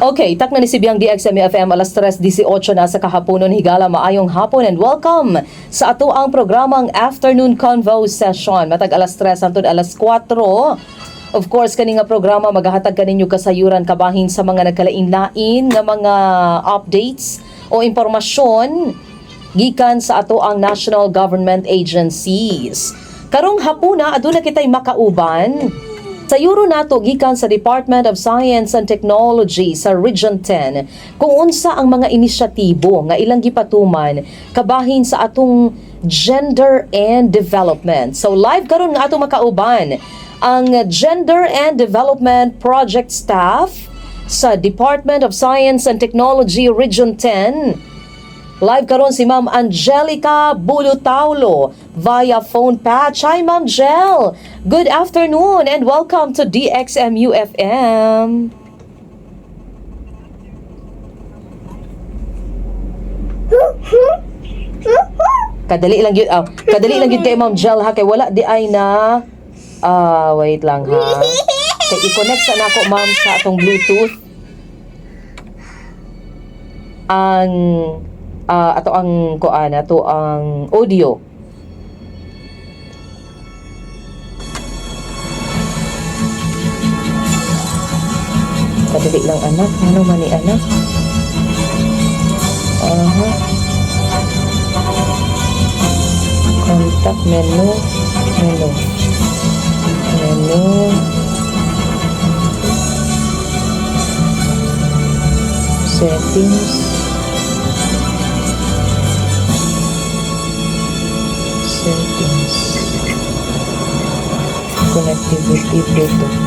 Okay, tak na ni Sibiyang DXMU FM, alas 3:18 na sa kahaponon. Higala, maayong hapon and welcome sa ato ang programang Afternoon Convo Session. Matag alas 3 hangtod alas 4. Of course, kani nga programa magahatag kaninyo kasayuran kabahin sa mga nagkalain-lain nga mga updates o impormasyon gikan sa ato ang national government agencies. Karong hapuna, aduna kitay makauban. Sayuro nato gikan sa Department of Science and Technology sa Region 10 kung unsa ang mga inisyatibo nga ilang gipatuman kabahin sa atong gender and development. So live karon nga ato makauban ang Gender and Development Project Staff sa Department of Science and Technology Region 10. Live karon si Ma'am Angelica Bulutaulo via phone patch. Hi, Ma'am Gel. Good afternoon and welcome to DXMU FM. Kadali lang yun kay Ma'am Gel ha, kay wala di ay na, wait lang ha. Kay i-connect sa nako, ma'am, sa atong Bluetooth ang ato ang kuan, ato ang audio. Kadali lang, anak. Ano man ni, anak? Aha. Contact menu, menu, menu. Settings. Settings. Connectivity, Bluetooth.